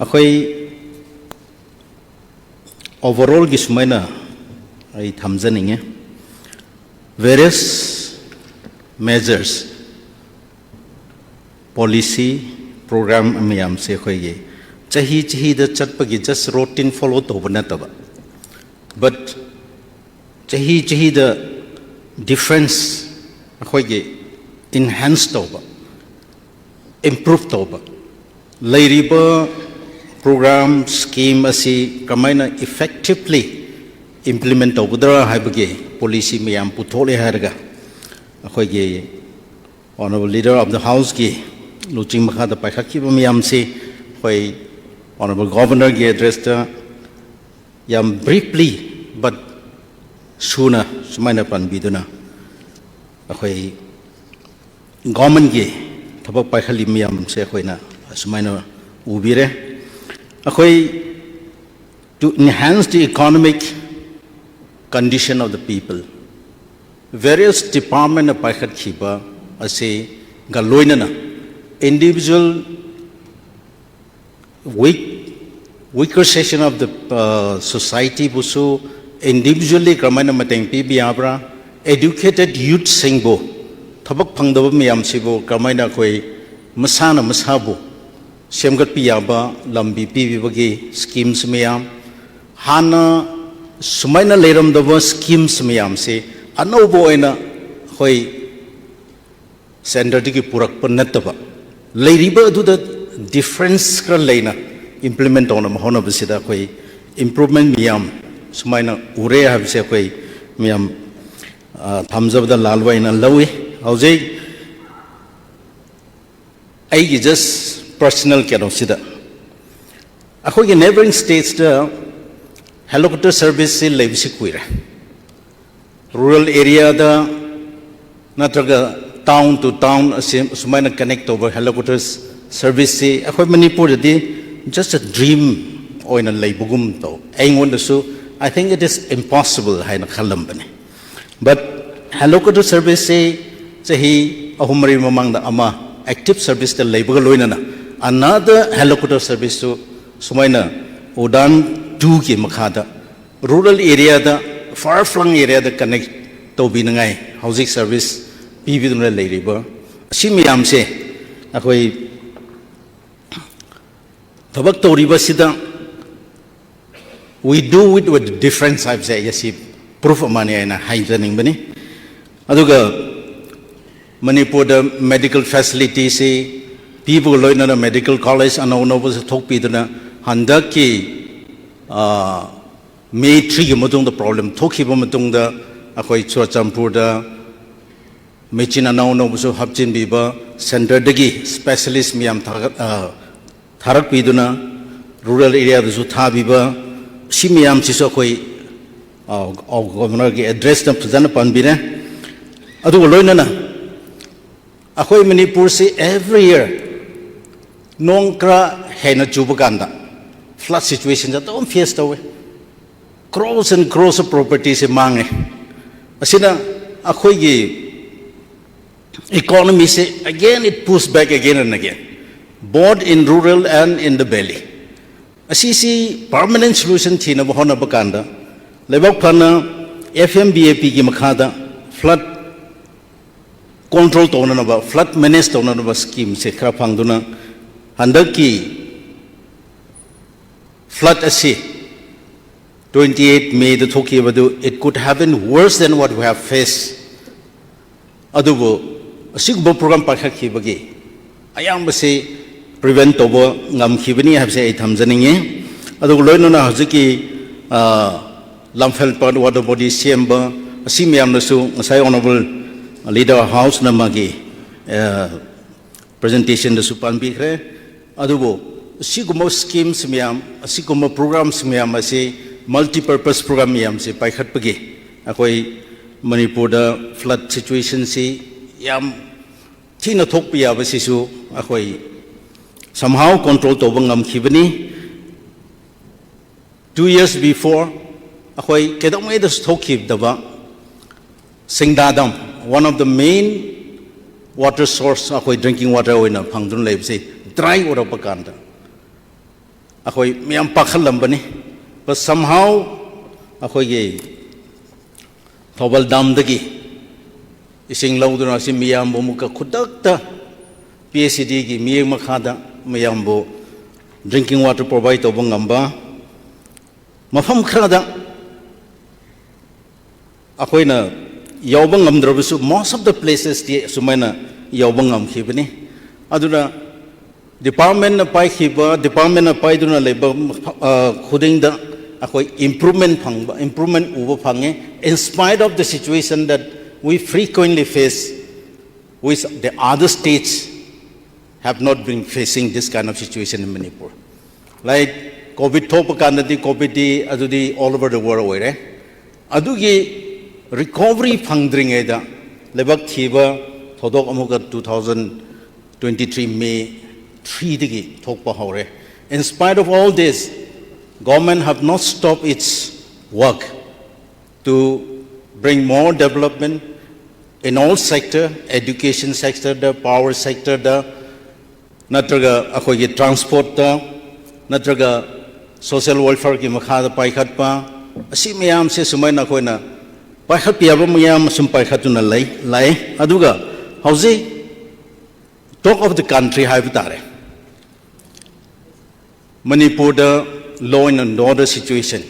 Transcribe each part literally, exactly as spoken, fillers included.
ꯑꯩꯈꯣꯏ overallꯒꯤ ꯁꯨꯃꯥꯏꯅ ꯑꯩ ꯊꯝꯖꯅꯤꯡꯉꯦ꯫ Various measures, policy, program ꯃꯌꯥꯝꯁꯦ ꯑꯩꯈꯣꯏꯒꯤ ꯆꯍꯤ ꯆꯍꯤꯗ ꯆꯠꯄꯒꯤ just routine follow ꯇꯧꯕ ꯅꯠꯇꯕ, but ꯆꯍꯤ ꯆꯍꯤꯗ difference ꯑꯩꯈꯣꯏꯒꯤ enhance ꯇꯧꯕ, improve ꯇꯧꯕ, ꯂꯩꯔꯤꯕ program scheme ꯑꯁꯤ ꯀꯃꯥꯏꯅ effectively implement ꯇꯧꯒꯗ꯭ꯔꯥ ꯍꯥꯏꯕꯒꯤ policy ꯃꯌꯥꯝ ꯄꯨꯊꯣꯛꯂꯦ ꯍꯥꯏꯔꯒ ꯑꯩꯈꯣꯏꯒꯤ Honourable Leader of the Houseꯀꯤ ꯂꯨꯆꯤꯡ ꯃꯈꯥꯗ ꯄꯥꯏꯈꯠꯈꯤꯕ ꯃꯌꯥꯝꯁꯤ ꯑꯩꯈꯣꯏ Honourable Governorꯒꯤ addressꯇ ꯌꯥꯝ briefly but ꯁꯨꯅ ꯁꯨꯃꯥꯏꯅ ꯄꯟꯕꯤꯗꯨꯅ ꯑꯩꯈꯣꯏ governmentꯀꯤ ꯊꯕꯛ ꯄꯥꯏꯈꯠꯂꯤ ꯃꯌꯥꯝꯁꯦ ꯑꯩꯈꯣꯏꯅ ꯑꯁꯨꯃꯥꯏꯅ ꯎꯕꯤꯔꯦ꯫ ꯑꯩꯈꯣꯏ to enhance the economic condition of the people, various departmentꯅ ꯄꯥꯏꯈꯠꯈꯤꯕ ꯑꯁꯤꯒ ꯂꯣꯏꯅꯅ individual weak weaker section of the uh, societyꯕꯨꯁꯨ individually ꯀꯔꯝꯍꯥꯏꯅ ꯃꯇꯦꯡ ꯄꯤꯕ ꯌꯥꯕ꯭ꯔꯥ, educated youthꯁꯤꯡꯕꯨ, ꯊꯕꯛ ꯐꯪꯗꯕ ꯃꯌꯥꯝꯁꯤꯕꯨ ꯀꯔꯝꯍꯥꯏꯅ ꯑꯩꯈꯣꯏ ꯃꯁꯥꯅ ꯃꯁꯥꯕꯨ ꯁꯦꯝꯒꯠꯄ ꯌꯥꯕ ꯂꯝꯕꯤ ꯄꯤꯕꯤꯕꯒꯤ schemes ꯃꯌꯥꯝ, ꯍꯥꯟꯅ ꯁꯨꯃꯥꯏꯅ ꯂꯩꯔꯝꯗꯕ schemes ꯃꯌꯥꯝꯁꯦ ꯑꯅꯧꯕ ꯑꯣꯏꯅ ꯑꯩꯈꯣꯏ centreꯗꯒꯤ ꯄꯨꯔꯛꯄ ꯅꯠꯇꯕ, ꯂꯩꯔꯤꯕ ꯑꯗꯨꯗ difference ꯈꯔ ꯂꯩꯅ implement ꯇꯧꯅꯕ ꯍꯣꯠꯅꯕꯁꯤꯗ ꯑꯩꯈꯣꯏ improvement ꯃꯌꯥꯝ ꯁꯨꯃꯥꯏꯅ ꯎꯔꯦ ꯍꯥꯏꯕꯁꯦ ꯑꯩꯈꯣꯏ ꯃꯌꯥꯝ, ꯑ, ꯊꯝꯖꯕꯗ ꯂꯥꯜꯂꯕ ꯑꯩꯅ ꯂꯧꯏ꯫ ꯍꯧꯖꯤꯛ ꯑꯩꯒꯤ just personal ꯀꯩꯅꯣꯁꯤꯗ ꯑꯩꯈꯣꯏꯒꯤ neighbouring statesꯇ helicopter serviceꯁꯤ ꯂꯩꯕꯁꯤ ꯀꯨꯏꯔꯦ꯫ Rural areaꯗ ꯅꯠꯇ꯭ꯔꯒ town to town ꯑꯁꯤ ꯁꯨꯃꯥꯏꯅ connect ꯇꯧꯕ helicopter serviceꯁꯤ ꯑꯩꯈꯣꯏ ꯃꯅꯤꯄꯨꯔꯗꯗꯤ just a dream ꯑꯣꯏꯅ ꯂꯩꯕꯒꯨꯝ ꯇꯧ꯫ ꯑꯩꯉꯣꯟꯗꯁꯨ I think it is impossible ꯍꯥꯏꯅ ꯈꯜꯂꯝꯕꯅꯤ꯫ But helicopter serviceꯁꯤ ꯆꯍꯤ ꯑꯍꯨꯝ ꯃꯔꯤ ꯃꯃꯥꯡꯗ ꯑꯃ active serviceꯇ ꯂꯩꯕꯒ ꯂꯣꯏꯅꯅ Another helicopter service ꯁꯨ ꯁꯨꯃꯥꯏꯅ ꯎꯗꯥꯟ ꯇꯨꯒꯤ ꯃꯈꯥꯗ rural area ꯗ, far flung area ꯗ connect ꯇꯧꯕꯤꯅꯉꯥꯏ ꯍꯧꯖꯤꯛ service ꯄꯤꯕꯤꯗꯨꯅ ꯂꯩꯔꯤꯕ ꯑꯁꯤ ꯃꯌꯥꯝꯁꯦ ꯑꯩꯈꯣꯏ ꯊꯕꯛ ꯇꯧꯔꯤꯕꯁꯤꯗ we do it with difference ꯍꯥꯏꯕꯁꯦ ꯑꯩ ꯑꯁꯤ proof ꯑꯃꯅꯤ ꯍꯥꯏꯅ ꯍꯥꯏꯖꯅꯤꯡꯕꯅꯤ꯫ ꯑꯗꯨꯒ ꯃꯅꯤꯄꯨꯔꯗ medical facility ꯁꯤ ꯄꯤꯕꯒ ꯂꯣꯏꯅꯅ medical college ꯑꯅꯧ ꯑꯅꯧꯕꯁꯨ ꯊꯣꯛꯄꯤꯗꯨꯅ ꯍꯟꯗꯛꯀꯤ, ꯑ, May three ꯒꯤ ꯃꯇꯨꯡꯗ problem ꯊꯣꯛꯈꯤꯕ ꯃꯇꯨꯡꯗ ꯑꯩꯈꯣꯏ ꯆꯨꯔꯆꯥꯟꯄꯨꯔꯗ machine ꯑꯅꯧ ꯑꯅꯧꯕꯁꯨ ꯍꯥꯞꯆꯤꯟꯕꯤꯕ, centre ꯗꯒꯤ specialist ꯃꯌꯥꯝ ꯊꯥꯒꯠ-, ꯑ, ꯊꯥꯔꯛꯄꯤꯗꯨꯅ rural area ꯗꯁꯨ ꯊꯥꯕꯤꯕ, ꯁꯤ ꯃꯌꯥꯝꯁꯤꯁꯨ ꯑꯩꯈꯣꯏ, ꯑ, ꯑ, Governor ꯒꯤ address ꯇ ꯐꯖꯅ ꯄꯟꯕꯤꯔꯦ꯫ ꯑꯗꯨꯒ ꯂꯣꯏꯅꯅ ꯑꯩꯈꯣꯏ ꯃꯅꯤꯄꯨꯔꯁꯤ every year ꯅꯣꯡ ꯈꯔ ꯍꯦꯟꯅ ꯆꯨꯕ ꯀꯥꯟꯗ flood situation ꯁꯦ ꯑꯗꯨꯝ face ꯇꯧꯋꯦ꯫ Crores and crores of property ꯁꯦ ꯃꯥꯡꯉꯦ꯫ ꯑꯁꯤꯅ ꯑꯩꯈꯣꯏꯒꯤ economy say again it push back again and again, both in rural and in the valley꯫ ꯑꯁꯤꯁꯤ permanent solution ꯊꯤꯅꯕ ꯍꯣꯠꯅꯕ ꯀꯥꯟꯗ ꯂꯩꯕꯥꯛ ꯐꯅ F M V A P ꯒꯤ ꯃꯈꯥꯗ flood control ꯇꯧꯅꯅꯕ, flood manage ꯇꯧꯅꯅꯕ scheme ꯁꯦ ꯈꯔ ꯐꯪꯗꯨꯅ ꯍꯟꯗꯛꯀꯤ flood ꯑꯁꯤ twenty eight May the ꯊꯣꯛꯈꯤꯕꯗꯨ, it could have been worse than what we have faced꯫ ꯑꯗꯨꯕꯨ ꯑꯁꯤꯒꯨꯝꯕ program ꯄꯥꯏꯈꯠꯈꯤꯕꯒꯤ ꯑꯌꯥꯝꯕꯁꯤ prevent ꯇꯧꯕ ꯉꯝꯈꯤꯕꯅꯤ ꯍꯥꯏꯕꯁꯦ ꯑꯩ ꯊꯝꯖꯅꯤꯡꯉꯤ꯫ ꯑꯗꯨꯒ ꯂꯣꯏꯅꯅ ꯍꯧꯖꯤꯛꯀꯤ, ꯑ, ꯂꯝꯐꯦꯜ ꯄꯥꯠ water body ꯁꯦꯝꯕ, ꯑꯁꯤ ꯃꯌꯥꯝꯅꯁꯨ ꯉꯁꯥꯏ Honourable Leader of House ꯅ ꯃꯥꯒꯤ, ꯑ, presentation ꯗꯁꯨ ꯄꯟꯕꯤꯈ꯭ꯔꯦ꯫ ꯑꯗꯨꯕꯨ ꯑꯁꯤꯒꯨꯝꯕ schemes ꯃꯌꯥꯝ, ꯑꯁꯤꯒꯨꯝꯕ programs ꯃꯌꯥꯝ ꯑꯁꯤ, multi purpose program ꯃꯌꯥꯝꯁꯤ ꯄꯥꯏꯈꯠꯄꯒꯤ ꯑꯩꯈꯣꯏ ꯃꯅꯤꯄꯨꯔꯗ flood situation ꯁꯤ ꯌꯥꯝ ꯊꯤꯅ ꯊꯣꯛꯄ ꯌꯥꯕꯁꯤꯁꯨ ꯑꯩꯈꯣꯏ somehow control ꯇꯧꯕ ꯉꯝꯈꯤꯕꯅꯤ꯫ Two years before, ꯑꯩꯈꯣꯏ ꯀꯩꯗꯧꯉꯩꯗꯁꯨ ꯊꯣꯛꯈꯤꯗꯕ ꯁꯤꯡꯗꯥ dam, one of the main water source ꯑꯩꯈꯣꯏ drinking water ꯑꯣꯏꯅ ꯐꯪꯗꯨꯅ ꯂꯩꯕꯁꯤ dry ꯑꯣꯏꯔꯛꯄ ꯀꯥꯟꯗ ꯑꯩꯈꯣꯏ ꯃꯌꯥꯝ ꯄꯥꯈꯠꯂꯝꯕꯅꯤ꯫ But somehow ꯑꯩꯈꯣꯏꯒꯤ ꯊꯧꯕꯥꯜ ꯗꯥꯝꯗꯒꯤ ꯏꯁꯤꯡ ꯂꯧꯗꯨꯅ ꯑꯁꯤ ꯃꯤꯌꯥꯝꯕꯨ ꯑꯃꯨꯛꯀ ꯈꯨꯗꯛꯇ ꯄꯤ ꯑꯩꯆ ꯏ ꯗꯤꯒꯤ ꯃꯤꯠꯌꯦꯡ ꯃꯈꯥꯗ ꯃꯌꯥꯝꯕꯨ drinking water provide ꯇꯧꯕ ꯉꯝꯕ, ꯃꯐꯝ ꯈꯔꯗ ꯑꯩꯈꯣꯏꯅ ꯌꯧꯕ ꯉꯝꯗ꯭ꯔꯕꯁꯨ most of the placesꯇꯤ ꯑꯁꯨꯃꯥꯏꯅ ꯌꯧꯕ ꯉꯝꯈꯤꯕꯅꯤ꯫ ꯑꯗꯨꯅ departmentꯅ ꯄꯥꯏꯈꯤꯕ, departmentꯅ ꯄꯥꯏꯗꯨꯅ ꯂꯩꯕ ꯈꯨꯗꯤꯡꯗ ꯑꯩꯈꯣꯏ improvement ꯐꯪꯕ, improvement ꯎꯕ ꯐꯪꯉꯦ, in spite of the situation that we frequently face, which the other states have not been facing this kind of situation in Manipur. Like COVID ꯊꯣꯛꯄ ꯀꯥꯟꯗꯗꯤ COVIDꯇꯤ ꯑꯗꯨꯗꯤ all over the world ꯑꯣꯏꯔꯦ꯫ ꯑꯗꯨꯒꯤ recovery ꯐꯪꯗ꯭ꯔꯤꯉꯩꯗ ꯂꯩꯕꯥꯛ ꯊꯤꯕ ꯊꯧꯗꯣꯛ ꯑꯃꯨꯛꯀ two thousand twenty three May threeꯗꯒꯤ ꯊꯣꯛꯄ ꯍꯧꯔꯦ꯫ In spite of all this, government have not stopped its work to bring more development in all sector, education sectorꯗ, power sectorꯗ, ꯅꯠꯇ꯭ꯔꯒ ꯑꯩꯈꯣꯏꯒꯤ transportꯇ, ꯅꯠꯇ꯭ꯔꯒ social welfareꯒꯤ ꯃꯈꯥꯗ ꯄꯥꯏꯈꯠꯄ, ꯑꯁꯤ ꯃꯌꯥꯝꯁꯦ ꯁꯨꯃꯥꯏꯅ ꯑꯩꯈꯣꯏꯅ ꯄꯥꯏꯈꯠꯄ ꯌꯥꯕ ꯃꯌꯥꯝ ꯑꯁꯨꯝ ꯄꯥꯏꯈꯠꯇꯨꯅ ꯂꯩ ꯂꯥꯛꯑꯦ꯫ ꯑꯗꯨꯒ ꯍꯧꯖꯤꯛ talk of the country ꯍꯥꯏꯕ ꯇꯥꯔꯦ꯫ ꯃꯅꯤꯄꯨꯔꯗ law and order situation,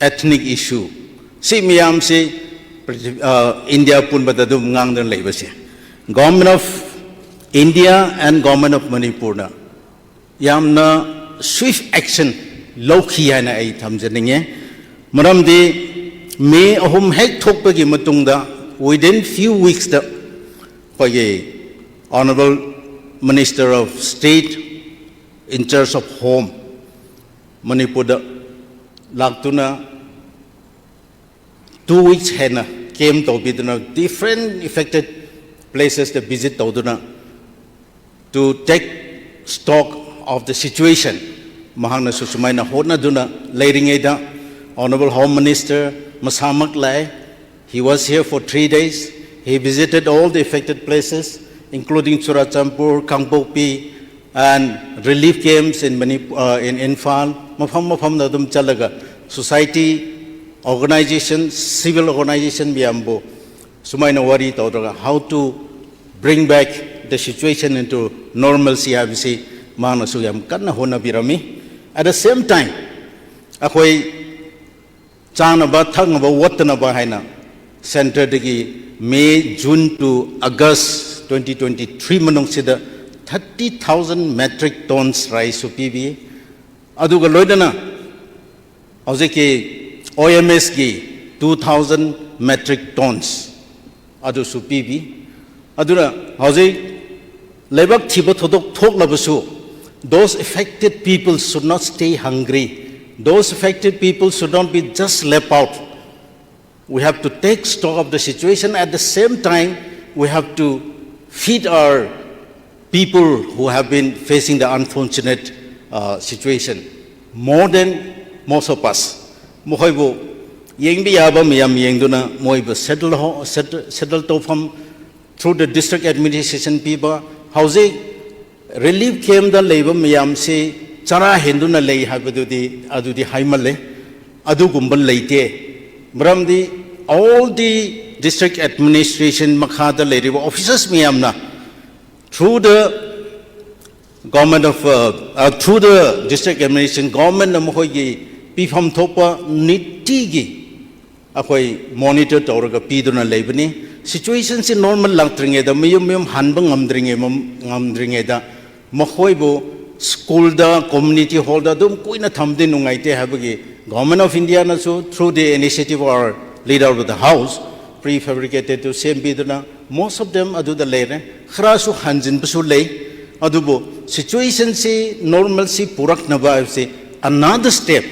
ethnic issue, ꯁꯤ ꯃꯌꯥꯝꯁꯤ ꯏꯟꯗꯤꯌꯥ ꯄꯨꯝꯕꯗ ꯑꯗꯨꯝ ꯉꯥꯡꯗꯨꯅ ꯂꯩꯕꯁꯦ, Government of India and Government of Manipurꯅ ꯌꯥꯝꯅ swift action ꯂꯧꯈꯤ ꯍꯥꯏꯅ ꯑꯩ ꯊꯝꯖꯅꯤꯡꯉꯦ꯫ ꯃꯔꯝꯗꯤ ꯃꯦ ꯑꯍꯨꯝ ꯍꯦꯛ ꯊꯣꯛꯄꯒꯤ ꯃꯇꯨꯡꯗ within few weeksꯇ ꯑꯩꯈꯣꯏꯒꯤ Honorable Minister of State in charge of Home ꯃꯅꯤꯄꯨꯔꯗ ꯂꯥꯛꯇꯨꯅ two weeks ꯍꯦꯟꯅ camp ꯇꯧꯕꯤꯗꯨꯅ different affected placesꯇ visit ꯇꯧꯗꯨꯅ to take stock of the situation ꯃꯍꯥꯛꯅꯁꯨ ꯁꯨꯃꯥꯏꯅ ꯍꯣꯠꯅꯗꯨꯅ ꯂꯩꯔꯤꯉꯩꯗ Honorable Home Minister ꯃꯁꯥꯃꯛ ꯂꯥꯛꯑꯦ꯫ He was here for three days. He visited all the affected places. including Churachandpur, Kangpokpi, and relief camps in Manipur, uh, in Imphal, ꯃꯐꯝ ꯃꯐꯝꯗ ꯑꯗꯨꯝ ꯆꯠꯂꯒ society, organization, civil organization ꯃꯌꯥꯝꯕꯨ ꯁꯨꯃꯥꯏꯅ ꯋꯥꯔꯤ ꯇꯧꯔꯒ how to bring back the situation into normalcy ꯍꯥꯏꯕꯁꯤ ꯃꯥꯅꯁꯨ ꯌꯥꯝ ꯀꯟꯅ ꯍꯣꯠꯅꯕꯤꯔꯝꯃꯤ꯫ At the same time, ꯑꯩꯈꯣꯏ ꯆꯥꯅꯕ ꯊꯛꯅꯕ ꯋꯥꯠꯇꯅꯕ ꯍꯥꯏꯅ centreꯗꯒꯤ May, June to August twenty twenty three ꯃꯅꯨꯡꯁꯤꯗ thirty thousand metric tons riceꯁꯨ ꯄꯤꯕꯤ꯫ ꯑꯗꯨꯒ ꯂꯣꯏꯅꯅ ꯍꯧꯖꯤꯛꯀꯤ OMSꯀꯤ two thousand metric tons ꯑꯗꯨꯁꯨ ꯄꯤꯕꯤ꯫ ꯑꯗꯨꯅ ꯍꯧꯖꯤꯛ ꯂꯩꯕꯥꯛ ꯊꯤꯕ ꯊꯧꯗꯣꯛ ꯊꯣꯛꯂꯕꯁꯨ, those affected people should not stay hungry. Those affected people should not be just left out. We have to take stock of the situation. At the same time, we have to feed our people who have been facing the unfortunate uh, situation more than most of us. ꯃꯈꯣꯏꯕꯨ ꯌꯦꯡꯕ ꯌꯥꯕ ꯃꯌꯥꯝ ꯌꯦꯡꯗꯨꯅ ꯃꯣꯏꯕꯨ settle ꯇꯧꯐꯝ through the district administration ꯄꯤꯕ, ꯍꯧꯖꯤꯛ relief campꯇ ꯂꯩꯕ ꯃꯌꯥꯝꯁꯤ ꯆꯔꯥ ꯍꯦꯟꯗꯨꯅ ꯂꯩ ꯍꯥꯏꯕꯗꯨꯗꯤ ꯑꯗꯨꯗꯤ ꯍꯥꯏꯃꯜꯂꯦ꯫ ꯑꯗꯨꯒꯨꯝꯕ ꯂꯩꯇꯦ꯫ ꯃꯔꯝꯗꯤ all the district administration ꯃꯈꯥꯗ ꯂꯩꯔꯤꯕ officers ꯃꯌꯥꯝꯅ through the government of uh, uh, through the district administration, governmentꯅ ꯃꯈꯣꯏꯒꯤ ꯄꯤꯐꯝ ꯊꯣꯛꯄ ꯅꯤꯇꯤꯒꯤ ꯑꯩꯈꯣꯏ monitor ꯇꯧꯔꯒ ꯄꯤꯗꯨꯅ ꯂꯩꯕꯅꯤ꯫ Situationꯁꯤ normal ꯂꯥꯛꯇ꯭ꯔꯤꯉꯩꯗ, ꯃꯌꯨꯝ ꯃꯌꯨꯝ ꯍꯟꯕ ꯉꯝꯗ꯭ꯔꯤꯉꯩ ꯉꯝꯗ꯭ꯔꯤꯉꯩꯗ ꯃꯈꯣꯏꯕꯨ schoolꯗ, community hallꯗ ꯑꯗꯨꯝ ꯀꯨꯏꯅ ꯊꯝꯕꯗꯤ ꯅꯨꯡꯉꯥꯏꯇꯦ ꯍꯥꯏꯕꯒꯤ Government of Indiaꯅꯁꯨ through the initiative of our leader of the house prefabricatedꯇꯨ ꯁꯦꯝꯕꯤꯗꯨꯅ most of them ꯑꯗꯨꯗ ꯂꯩꯔꯦ꯫ ꯈꯔꯁꯨ ꯍꯟꯖꯤꯟꯕꯁꯨ ꯂꯩ꯫ ꯑꯗꯨꯕꯨ situationꯁꯤ normalcy ꯄꯨꯔꯛꯅꯕ ꯍꯥꯏꯕꯁꯤ another step,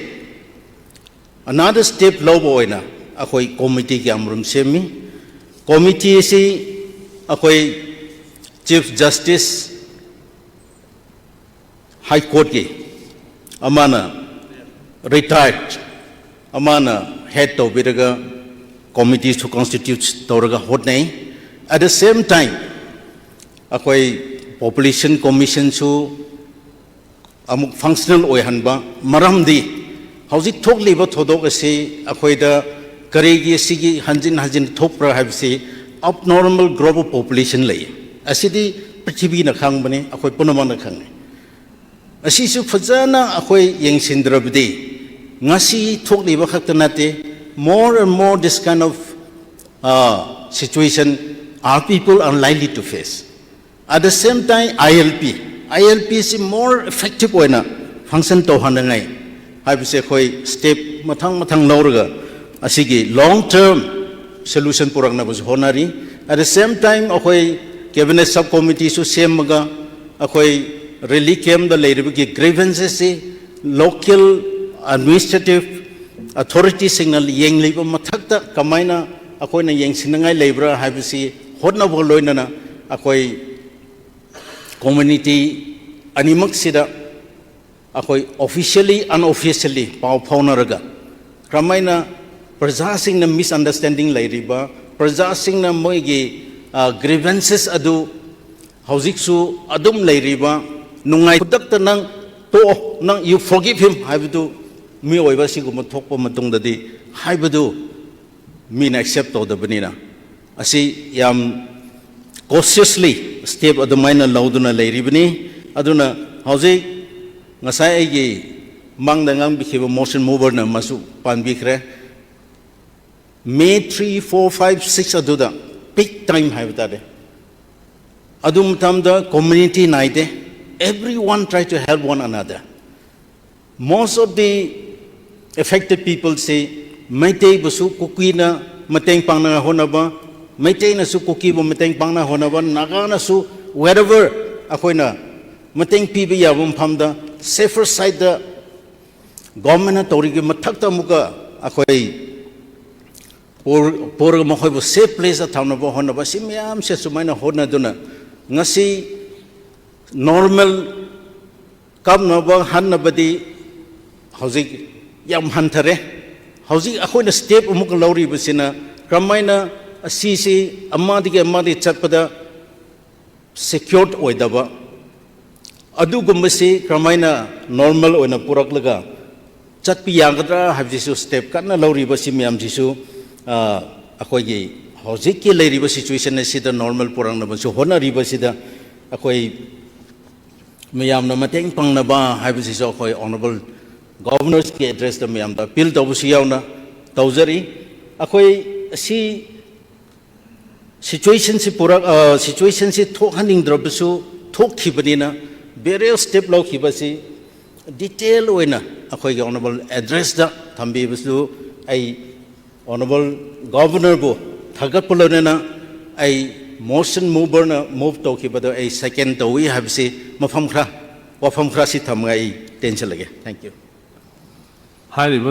another step ꯂꯧꯕ ꯑꯣꯏꯅ ꯑꯩꯈꯣꯏ committeeꯒꯤ ꯑꯃꯔꯣꯝ ꯁꯦꯝꯃꯤ꯫ Committeeꯁꯤ ꯑꯩꯈꯣꯏ Chief Justice High Courtꯀꯤ ꯑꯃꯅ retired ꯑꯃꯅ head ꯇꯧꯕꯤꯔꯒ committeeꯁꯨ constitute ꯇꯧꯔꯒ ꯍꯣꯠꯅꯩ꯫ At the same time, ꯑꯩꯈꯣꯏ ꯄꯣꯄꯨꯂꯦꯁꯟ ꯀꯃꯤꯁꯟꯁꯨ ꯑꯃꯨꯛ ꯐꯪꯁꯅꯦꯜ ꯑꯣꯏꯍꯟꯕ꯫ ꯃꯔꯝꯗꯤ ꯍꯧꯖꯤꯛ ꯊꯣꯛꯂꯤꯕ ꯊꯧꯗꯣꯛ ꯑꯁꯤ ꯑꯩꯈꯣꯏꯗ ꯀꯔꯤꯒꯤ ꯑꯁꯤꯒꯤ ꯍꯟꯖꯤꯟ ꯍꯟꯖꯤꯟ ꯊꯣꯛꯄ꯭ꯔꯥ ꯍꯥꯏꯕꯁꯤ ꯑꯕꯅꯣꯔꯃꯦꯜ ꯒ꯭ꯔꯣꯠ ꯑꯣꯐ ꯄꯣꯄꯨꯂꯦꯁꯟ ꯂꯩ꯫ ꯑꯁꯤꯗꯤ ꯄ꯭ꯔꯤꯊꯤꯕꯤꯅ ꯈꯪꯕꯅꯤ, ꯑꯩꯈꯣꯏ ꯄꯨꯝꯅꯃꯛꯅ ꯈꯪꯉꯤ꯫ ꯑꯁꯤꯁꯨ ꯐꯖꯅ ꯑꯩꯈꯣꯏ ꯌꯦꯡꯁꯤꯟꯗ꯭ꯔꯕꯗꯤ ꯉꯁꯤ ꯊꯣꯛꯂꯤꯕ ꯈꯛꯇ ꯅꯠꯇꯦ, more and more this kind of situation are people unlikely to face. At the same time, I L P, I L P ꯁꯤ more effective ꯑꯣꯏꯅ ꯐꯪꯁꯟ ꯇꯧꯍꯟꯅꯉꯥꯏ ꯍꯥꯏꯕꯁꯦ ꯑꯩꯈꯣꯏ ꯁ꯭ꯇꯦꯞ ꯃꯊꯪ ꯃꯊꯪ ꯂꯧꯔꯒ ꯑꯁꯤꯒꯤ ꯂꯣꯡ ꯇꯔꯝ ꯁꯣꯂꯨꯁꯟ ꯄꯨꯔꯛꯅꯕꯁꯨ ꯍꯣꯠꯅꯔꯤ꯫ At the same time, ꯑꯩꯈꯣꯏ ꯀꯦꯕꯤꯅꯦꯠ ꯁꯕ ꯀꯣꯃꯤꯇꯤꯁꯨ ꯁꯦꯝꯃꯒ ꯑꯩꯈꯣꯏ ꯔꯤꯂꯤꯐ ꯀꯦꯝꯗ ꯂꯩꯔꯤꯕꯒꯤ ꯒ꯭ꯔꯤꯚꯦꯟꯁꯦꯁꯁꯤ ꯂꯣꯀꯦꯜ ꯑꯦꯗꯃꯤꯅꯤꯁꯇ꯭ꯔꯦꯇꯤꯚ ꯑꯊꯣꯔꯤꯇꯤꯁꯤꯡꯅ ꯌꯦꯡꯂꯤꯕ ꯃꯊꯛꯇ ꯀꯃꯥꯏꯅ ꯑꯩꯈꯣꯏꯅ ꯌꯦꯡꯁꯤꯟꯅꯉꯥꯏ ꯂꯩꯕ꯭ꯔꯥ ꯍꯥꯏꯕꯁꯤ ꯍꯣꯠꯅꯕꯒ ꯂꯣꯏꯅꯅ ꯑꯩꯈꯣꯏ ꯀꯝꯃ꯭ꯌꯨꯅꯤꯇꯤ ꯑꯅꯤꯃꯛꯁꯤꯗ ꯑꯩꯈꯣꯏ ꯑꯣꯐꯤꯁꯤꯌꯦꯜꯂꯤ ꯑꯟꯑꯣꯐꯤꯁꯤꯌꯦꯜꯂꯤ ꯄꯥꯎ ꯐꯥꯎꯅꯔꯒ ꯀꯔꯝꯍꯥꯏꯅ ꯄ꯭ꯔꯖꯥꯁꯤꯡꯅ ꯃꯤꯁꯑꯟꯗꯔꯁ꯭ꯇꯦꯟꯗꯤꯡ ꯂꯩꯔꯤꯕ, ꯄ꯭ꯔꯖꯥꯁꯤꯡꯅ ꯃꯣꯏꯒꯤ ꯒ꯭ꯔꯤꯚꯦꯟꯁꯦꯁ ꯑꯗꯨ ꯍꯧꯖꯤꯛꯁꯨ ꯑꯗꯨꯝ ꯂꯩꯔꯤꯕ, ꯅꯨꯡꯉꯥꯏ ꯈꯨꯗꯛꯇ ꯅꯪ ꯇꯣꯛꯑꯣ, ꯅꯪ you forgive him ꯍꯥꯏꯕꯗꯨ, ꯃꯤꯑꯣꯏꯕ ꯑꯁꯤꯒꯨꯝꯕ ꯊꯣꯛꯄ ꯃꯇꯨꯡꯗꯗꯤ ꯍꯥꯏꯕꯗꯨ ꯃꯤꯅ ꯑꯦꯛꯁꯦꯞ ꯇꯧꯗꯕꯅꯤꯅ, ꯑꯁꯤ ꯌꯥꯝ ꯀꯣꯁꯤꯌꯁꯂꯤ ꯁ꯭ꯇꯦꯞ ꯑꯗꯨꯃꯥꯏꯅ ꯂꯧꯗꯨꯅ ꯂꯩꯔꯤꯕꯅꯤ꯫ ꯑꯗꯨꯅ ꯍꯧꯖꯤꯛ ꯉꯁꯥꯏ ꯑꯩꯒꯤ ꯃꯥꯡꯗ ꯉꯥꯡꯕꯤꯈꯤꯕ ꯃꯣꯁꯟ ꯃꯨꯚꯔꯅ ꯃꯁꯨ ꯄꯥꯟꯕꯤꯈ꯭ꯔꯦ꯫ May three, four, five, six ꯑꯗꯨꯗ ꯄꯤꯛ ꯇꯥꯏꯝ ꯍꯥꯏꯕ ꯇꯥꯔꯦ꯫ ꯑꯗꯨ ꯃꯇꯝꯗ ꯀꯝꯃ꯭ꯌꯨꯅꯤꯇꯤ ꯅꯥꯏꯗꯦ, everyone try to help one another. Most of the affected peopleꯁꯤ ꯃꯩꯇꯩꯕꯨꯁꯨ ꯀꯨꯀꯤꯅ ꯃꯇꯦꯡ ꯄꯥꯡꯅꯉꯥꯏ ꯍꯣꯠꯅꯕ, ꯃꯩꯇꯩꯅꯁꯨ ꯀꯨꯀꯤꯕꯨ ꯃꯇꯦꯡ ꯄꯥꯡꯅꯉꯥꯏ ꯍꯣꯠꯅꯕ, ꯅꯥꯒꯥꯅꯁꯨ wherever ꯑꯩꯈꯣꯏꯅ ꯃꯇꯦꯡ ꯄꯤꯕ ꯌꯥꯕ ꯃꯐꯝꯗ safer sideꯇ ꯒꯣꯔꯃꯦꯟꯅ ꯇꯧꯔꯤꯒꯤ ꯃꯊꯛꯇ ꯑꯃꯨꯛꯀ ꯑꯩꯈꯣꯏ ꯄꯨꯔ-, ꯄꯨꯔꯒ ꯃꯈꯣꯏꯕꯨ ꯁꯦꯐ ꯄ꯭ꯂꯦꯁꯇ ꯊꯝꯅꯕ ꯍꯣꯠꯅꯕ, ꯁꯤ ꯃꯌꯥꯝꯁꯦ ꯁꯨꯃꯥꯏꯅ ꯍꯣꯠꯅꯗꯨꯅ ꯉꯁꯤ ꯅꯣꯔꯃꯦꯜ ꯀꯞꯅꯕ ꯍꯟꯅꯕꯗꯤ ꯍꯧꯖꯤꯛ ꯌꯥꯝ ꯍꯟꯊꯔꯦ꯫ ꯍꯧꯖꯤꯛ ꯑꯩꯈꯣꯏꯅ ꯁ꯭ꯇꯦꯞ ꯑꯃꯨꯛꯀ ꯂꯧꯔꯤꯕꯁꯤꯅ ꯀꯔꯝꯍꯥꯏꯅ ꯑꯁꯤꯁꯤ ꯑꯃꯗꯒꯤ ꯑꯃꯗꯒꯤ ꯆꯠꯄꯗ ꯁꯦꯀ꯭ꯌꯣꯔꯠ ꯑꯣꯏꯗꯕ, ꯑꯗꯨꯒꯨꯝꯕꯁꯤ ꯀꯔꯝꯍꯥꯏꯅ ꯅꯣꯔꯃꯦꯜ ꯑꯣꯏꯅ ꯄꯨꯔꯛꯂꯒ ꯆꯠꯄ ꯌꯥꯒꯗ꯭ꯔꯥ ꯍꯥꯏꯕꯁꯤꯁꯨ, ꯁ꯭ꯇꯦꯞ ꯀꯟꯅ ꯂꯧꯔꯤꯕꯁꯤ ꯃꯌꯥꯝꯁꯤꯁꯨ, ꯑ, ꯑꯩꯈꯣꯏꯒꯤ ꯍꯧꯖꯤꯛꯀꯤ ꯂꯩꯔꯤꯕ ꯁꯤꯆꯨꯋꯦꯁꯟ ꯑꯁꯤꯗ ꯅꯣꯔꯃꯦꯜ ꯄꯨꯔꯛꯅꯕꯁꯨ ꯍꯣꯠꯅꯔꯤꯕꯁꯤꯗ, ꯑꯩꯈꯣꯏ ꯃꯌꯥꯝꯅ ꯃꯇꯦꯡ ꯄꯥꯡꯅꯕ ꯍꯥꯏꯕꯁꯤꯁꯨ ꯑꯩꯈꯣꯏ ꯑꯣꯅꯔꯦꯕꯜ ꯒꯚꯔꯅꯔꯁꯀꯤ ꯑꯦꯗ꯭ꯔꯦꯁꯇ ꯃꯌꯥꯝꯗ ꯑꯄꯤꯜ ꯇꯧꯕꯁꯨ ꯌꯥꯎꯅ ꯇꯧꯖꯔꯤ꯫ ꯑꯩꯈꯣꯏ ꯑꯁꯤ ꯁꯤꯆꯨꯋꯦꯁꯟꯁꯤ ꯄꯨꯔꯛ-, ꯑ, ꯁꯤꯆꯨꯋꯦꯁꯟꯁꯤ ꯊꯣꯛꯍꯟꯅꯤꯡꯗ꯭ꯔꯕꯁꯨ ꯊꯣꯛꯈꯤꯕꯅꯤꯅ, ꯚꯦꯔꯤꯌꯁ ꯁ꯭ꯇꯦꯞ ꯂꯧꯈꯤꯕꯁꯤ ꯗꯤꯇꯦꯜ ꯑꯣꯏꯅ ꯑꯩꯈꯣꯏꯒꯤ ꯑꯣꯅꯔꯦꯕꯜ ꯑꯦꯗ꯭ꯔꯦꯁꯇ ꯊꯝꯕꯤꯕꯁꯨ ꯑꯩ ꯑꯣꯅꯔꯦꯕꯜ ꯒꯚꯔꯅꯔꯕꯨ ꯊꯥꯒꯠꯄ ꯂꯣꯏꯅꯅ ꯑꯩ ꯃꯣꯁꯟ ꯃꯨꯚꯔꯅ ꯃꯨꯚ ꯇꯧꯈꯤꯕꯗꯣ ꯑꯩ ꯁꯦꯀꯦꯟ ꯇꯧꯏ ꯍꯥꯏꯕꯁꯤ ꯃꯐꯝ ꯈꯔ, ꯋꯥꯐꯝ ꯈꯔ ꯁꯤ ꯊꯝꯃꯒ ꯑꯩ ꯇꯦꯟꯁꯤꯜꯂꯒꯦ꯫ Thank you꯫ ꯍꯥꯏꯔꯤꯕ